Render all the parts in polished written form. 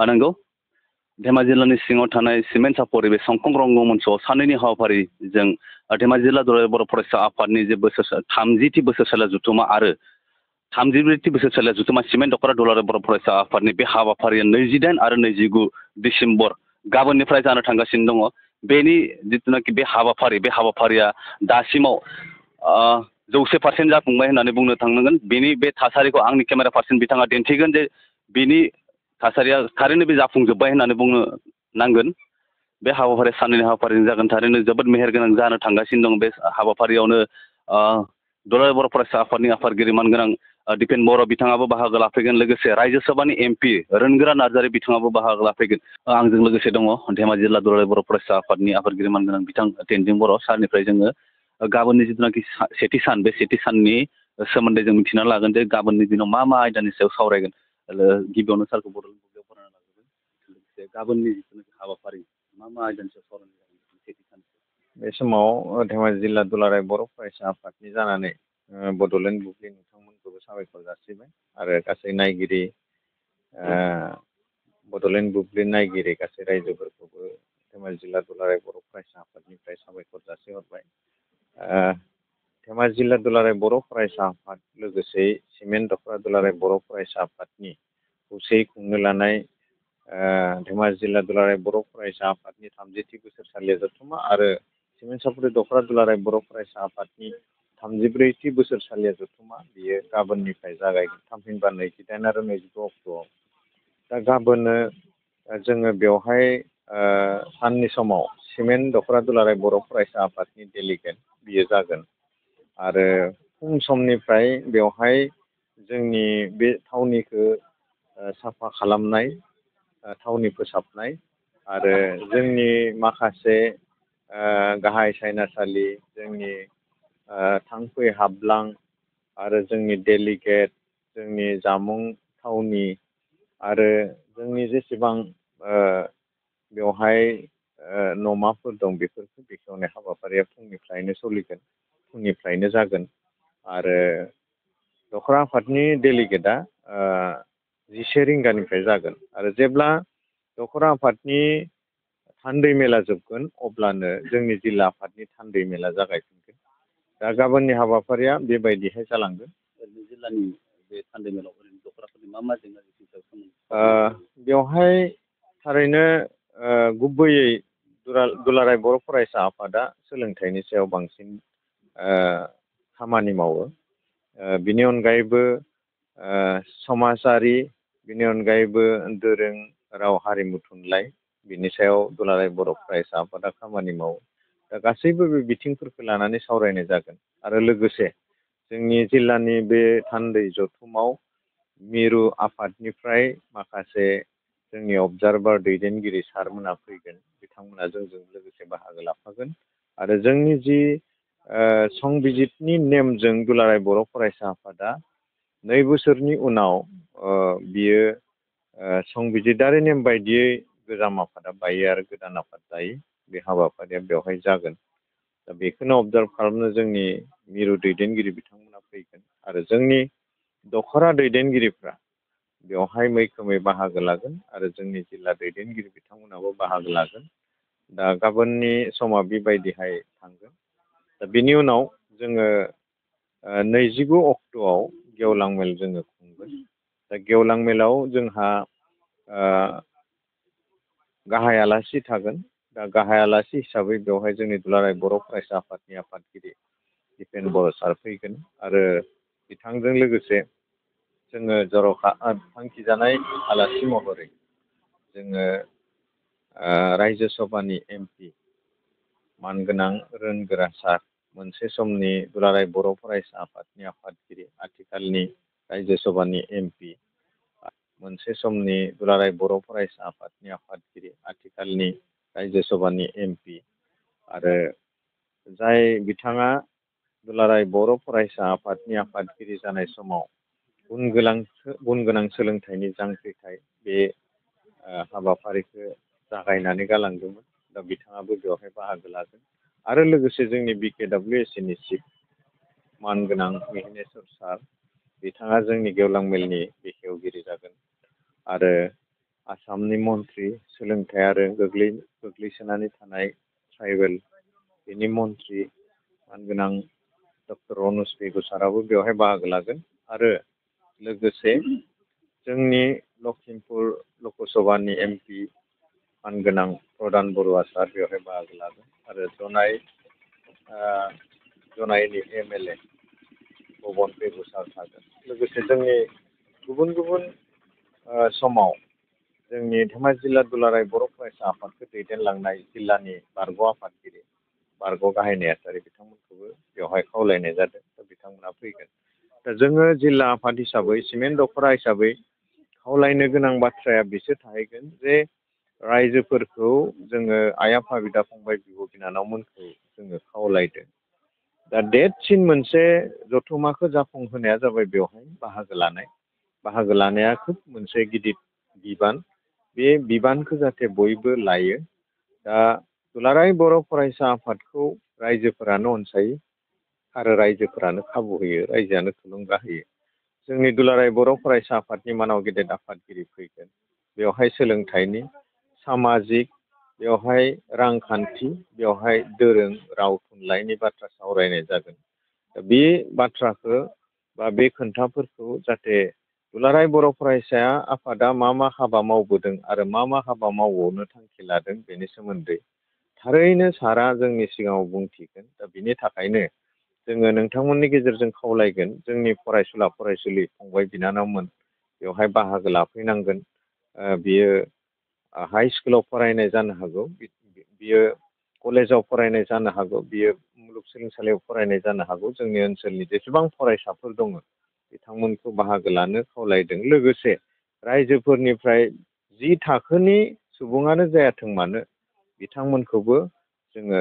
नंगौ धेमाजि जिल्लानि सिङाव थानाय सिमेन्ट सापरि बे संकं रंगमन्चआव सानैनि हाबाफारिजों धेमाजि जिल्ला दुलाराय बर' फरायसा आफादनि जे 30थि बोसोरसालिया जुथुमा आरो 34थि बोसोरसालिया जुथुमा सिमेन्ट दख'रा दुलाराय बर' फरायसा आफादनि बे हाबाफारिया 28 आरो 29 डिसेम्बर गाबोननिफ्राय जानो थांगासिनो दङ। बेनि जिथुनाखि बे हाबाफारिया दासिमाव 100% जाफुंबाय होननानै बुंनो थांनांगोन। बेनि बे थासारिखौ आंनि केमेरा पार्सन बिथाङा दिन्थिगोन जे बिनि थासारिया थारैनो बे जाफुंजोब्बाय होननानै बुंनो नांगोन। बे हाबाफारिया साननैनि हाबाफारिजों जागोन, थारैनो जोबोद मेहेरगोनां जानो थांगासिनो दं। बे हाबाफारियावनो दुलाराय बर' फरायसा आफादनि आफादगिरि मानगोनां दिपेन बर' बिथाङाबो बाहागो लाफैगोन। लोगोसे रायजो सभानि MP रोनगोरा नार्जारि बिथाङाबो बाहागो लाफैगोन। आंजों लोगोसे दङ धेमाजि जिल्ला दुलाराय बर' फरायसा आफादनि आफादगिरि मानगोनां बिथां तेनजिं बर'। सारनिफ्राय जोङो गाबोननि जिथुनाखि सेथि सान, बे सेथि साननि सोमोन्दै जों मिथिना लागोन जे गाबोननि दिनाव मा मा आयदानि सायाव सावरायगोन। गिबियावनो सारखौ बड'लेण्ड बुब्लियाव बरायना लाग्रोगोन। लोगोसे गाबोननि जिथुनाखि हाबाफारि मा मा आयदानि सायाव सावरायनाय जागोन सेथि सान। बे समाव धेमाजि जिल्ला दुलाराय बर' फरायसा आफादनि जानानै बड'लेण्ड बुब्लि नोंथांमोनखौबो साबायखर जासिबाय आरो गासै नायगिरि बड'लेण्ड बुब्लि नायगिरि गासै रायजोफोरखौबो धेमाजि जिल्ला दुलाराय बर' फरायसा आफादनिफ्राय साबायखर जासिहरबाय। धेमाजि जिल्ला दुलाराय बर' फरायसा आफाद लोगोसे सिमेन्ट दख'रा दुलाराय बर' फरायसा आफादनि खौसेयै खुंनो लानाय धेमाजि जिल्ला दुलाराय बर' फरायसा आफादनि 30थि बोसोरसालिया जथुमा आरो सिमेन्ट सापरि दख'रा दुलाराय बर' फरायसा आफादनि 34थि बोसोरसालिया जथुमा बियो गाबोननिफ्राय जागायगोन, थामहिनबा 28 आरो 29 अक्ट'आव। दा गाबोननो जोङो बेवहाय साननि समाव सिमेन्ट दख'रा दुलाराय बर' फरायसा आफादनि डेलिगेट बियो जागोन आरो फुं समनिफ्राय बेवहाय जोंनि बे थावनिखौ साफा खालामनाय, थावनि फोसाबनाय आरो जोंनि माखासे गाहाय सायनासालि, जोंनि थांफै हाबलां आरो जोंनि डेलिगेट, जोंनि जामुं थावनि आरो जोंनि जेसेबां बेवहाय न'माफोर दं बेफोरखौ बेखेवनाय हाबाफारिया फुंनिफ्रायनो सोलिगोन, फुंनिफ्रायनो जागोन आरो दख'रा आफादनि डेलिगेटआ 10 रिंगानिफ्राय जागोन आरो जेब्ला दख'रा आफादनि थान्दै मेला जोबगोन अब्लानो जोंनि जिल्ला आफादनि थान्दै मेला जागायफिनगोन। दा गाबोननि हाबाफारिया बेबायदिहाय जालांगोन। जिल्लानि बे थान्दै मेलाव ओरैनो दख'राफोरनि मा मा जेंना जेंसिफोर बेवहाय थारैनो गुबैयै दुलाराय बर' फरायसा आफादा सोलोंथाइनि सायाव बांसिन खामानि मावो। बिनि अनगायैबो समाजारि, बिनि अनगायैबो दोरों, राव, हारिमु, थुनलाइ बिनि सायाव दुलाराय बर' फरायसा आफादा खामानि मावो। दा गासैबो बे बिथिंफोरखौ लानानै सावरायनाय जागोन आरो लोगोसे जोंनि जिल्लानि बे थान्दै जथुमाव मिरु आफादनिफ्राय माखासे जोंनि अबजारभार दैदेनगिरि सारमोना फैगोन। बिथांमोना जोंजों लोगोसे बाहागो लाफागोन आरो जोंनि जि संबिजितनि नेमजों दुलाराय बर' फरायसा आफादा 2 बोसोरनि उनाव बियो संबिजितारि नेम बायदियै गोजाम आफादा बायो आरो गोदान आफाद दायो। बे हाबाफारिया बेवहाय जागोन। दा बेखौनो अबजार्भ खालामनो जोंनि मिरु दैदेनगिरि बिथांमोना फैगोन आरो जोंनि दख'रा दैदेनगिरिफ्रा बेवहाय मैखोमै बाहागो लागोन आरो जोंनि जिल्ला दैदेनगिरि बिथांमोनाबो बाहागो लागोन। दा गाबोननि समा बेबायदिहाय थांगोन। दा बेनि उनाव जोङो 29 अक्ट'आव गेवलां मेल जोङो खुंगोन। दा गेवलां मेलाव जोंहा गाहाय आलासि थागोन। दा गाहाय आलासि हिसाबै बेवहाय जोंनि दुलाराय बर' फरायसा आफादनि आफादगिरि दिपेन बर' सार फैगोन आरो बिथांजों लोगोसे जोङो जर'खा थांखिजानाय आलासि महरै जोङो रायजो सभानि MP मानगोनां रोनगोरा सार, मोनसे समनि दुलाराय बर' फरायसा आफादनि आफादगिरि, आथिखालनि रायजो सभानि MP, मोनसे समनि दुलाराय बर' फरायसा आफादनि आफादगिरि, आथिखालनि रायजो सभानि MP आरो जाय बिथाङा दुलाराय बर' फरायसा आफादनि आफादगिरि जानाय समाव गुन गोनां सोलोंथाइनि जांख्रिथाय बे हाबाफारिखौ जागायनानै गालांदोंमोन। दा बिथाङाबो बेवहाय बाहागो लागोन आरो लोगोसे जोंनि BKWSC नि चिफ मानगोनां मिहिनेस्वर सार, बिथाङा जोंनि गेवलां मेलनि बेखेवगिरि जागोन आरो आसामनि मन्त्रि सोलोंथाइ आरो गोग्लैसोनानै थानाय ट्राइबेल बेनि मन्त्रि मानगोनां डक्टर अनुज पेगु साराबो बेवहाय बाहागो लागोन आरो लोगोसे जोंनि लखिमपुर लकसभानि MP मानगोनां प्रधान बरुवा सार बेवहाय बाहागो लागोन आरो जनाइनि MLA भबन पेगु सार थागोन। लोगोसे जोंनि गुबुन गुबुन समाव जोंनि धेमाजि जिल्ला दुलाराय बर' फरायसा आफादखौ दैदेनलांनाय जिल्लानि बारग' आफादगिरि बारग' गाहाय नेहाथारि बिथांमोनखौबो बेवहाय खावलायनाय जादों। दा बिथांमोना फैगोन। दा जोङो जिल्ला आफाद हिसाबै सिमेन्ट दख'रा हिसाबै खावलायनो गोनां बाथ्राया बिसोर थाहैगोन जे रायजोफोरखौ जोङो आइ आफा बिदा फंबाय बिब' बिनानावमोनखौ जोङो खावलायदों। दा देरसिन मोनसे जथुम्माखौ जाफुंहोनाया जाबाय बेवहाय बाहागो लानाया खोब मोनसे गिदिर बिबान। बे बिबानखौ जाहाथे बयबो लायो। दा दुलाराय बर' फरायसा आफादखौ रायजोफोरानो अनसायो आरो रायजोफोरानो खाबु होयो, रायजोआनो थुलुंगा होयो। जोंनि दुलाराय बर' फरायसा आफादनि मानाव गेदेर आफादगिरि फैगोन। बेवहाय सोलोंथाइनि, सामाजिक, बेवहाय रांखान्थि, बेवहाय दोरों राव थुनलाइनि बाथ्रा सावरायनाय जागोन। दा बे बाथ्राखौ बा बे खोन्थाफोरखौ जाहाथे दुलाराय बर' फरायसा आफादा मा हाबा मावबोदों आरो मा हाबा मावबावनो थांखि लादों बेनि सोमोन्दै थारैनो सारा जोंनि सिगाङाव बुंथिगोन। दा बिनि थाखायनो जोङो नोंथांमोननि गेजेरजों खावलायगोन जोंनि फरायसुला फरायसुलि फंबाय बिनानावमोन बेवहाय बाहागो लाफैनांगोन। बियो हाइ स्कुलाव फरायनाय जानो हागौ, बियो कलेजाव फरायनाय जानो हागौ, बियो मुलुगसोलोंसालियाव फरायनाय जानो हागौ। जोंनि ओनसोलनि जेसेबां फरायसाफोर दङ बिथांमोनखौ बाहागो लानो खावलायदों। लोगोसे रायजोफोरनिफ्राय जि थाखोनि सुबुङानो जायाथों मानो बिथांमोनखौबो जोङो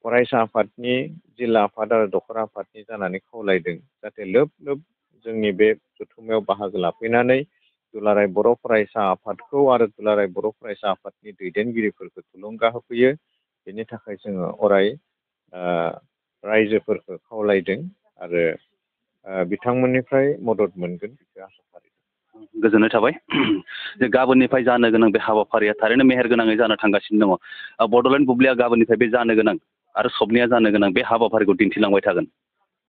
फरायसा आफादनि, जिल्ला आफाद आरो दख'रा आफादनि जानानै खावलायदों जाहाथे लोब लोब जोंनि बे जथुम्मायाव बाहागो लाफैनानै दुलाराय बर' फरायसा आफादखौ आरो दुलाराय बर' फरायसा आफादनि दैदेनगिरिफोरखौ थुलुंगा होफैयो। बेनि थाखाय जोङो अराय रायजोफोरखौ खावलायदों आरो बिथांमोननिफ्राय मदद मोनगोन बेखौ आसा फारिदों। गोजोननाय थाबाय। गाबोननिफ्राय जानो गोनां बे हाबाफारिया थारैनो मेहेर गोनाङै जानो थांगासिनो दङ। बड'लेण्ड बुब्लिया गाबोननिफ्राय बे जानो गोनां आरो सबनिया जानो गोनां बे हाबाफारिखौ दिन्थिलांबाय थागोन।